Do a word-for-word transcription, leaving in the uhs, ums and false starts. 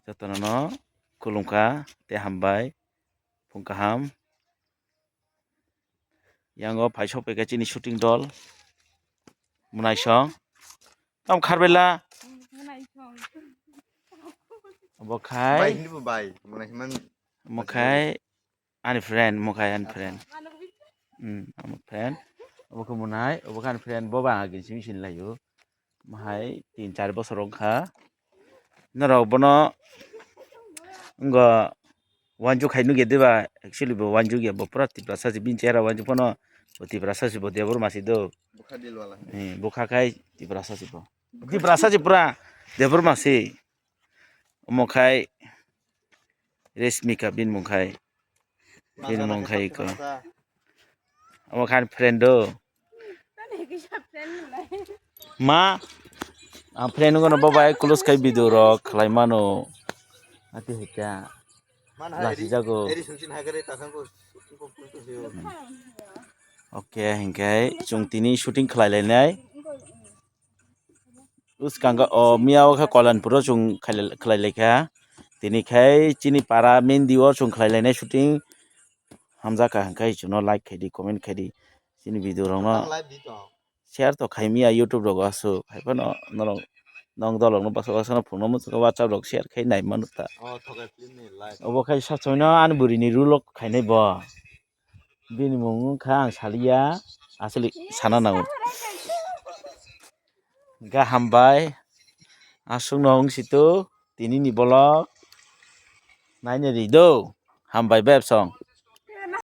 Jotono no khulumkha tei hambai, phung kaham. Yango phai sokphaikha chini shooting dol, mwnaisong. Tamo kharbela. Obo khai, Bai, hindi po, bai. Muna himan. Omo khai ani friend, omo khai ani friend. Hmm, ani friend. Obo khe mwnai, obo khe ani friend, bo ba agin simi sin laio. Mahai tin char bosor wngkha. Norok bono wngkha wanjwk hai nukya diba? Actually bo wanjwk ya, bo pura Tiprasa se, bini chehra wanjwk phano. Bo Tiprasa se, bo Debbarma se do. Bwkha dilwala. Eh, bwkha khai Tiprasa se bo. Tiprasa se pura, Debbarma se. Omo khai Resmika bini mung khai. Bini mung khai ko. Omo khan friend do. Ma, ang friend gono bo bai close khai video rok khlai mano. Ati hika. Lasi jago. Okay, hinkhe chwng tini shooting khlai lainai. Bwskango o miya o khe Kolyanpur o chwng khlai laikha. Tini khai chini para Mendi o chwng khlai lainai shooting. Hamjakha hinkhe chwngno like khaidi, comment khaidi. Chini video rokno share to khaimiya YouTube rogo aswk. Haiphano norok nong dolokno bwsa bwsano phunukno muchungo WhatsApp rok share khai nai mano ta. Obo khai sachoino ani bwrwini rule o khainai bo. Bini mung wngkha ang saliya, aswk sana nango. Ga hambai, aswkno wng situ, tini ni vlog naina ri do, hambai bebsong.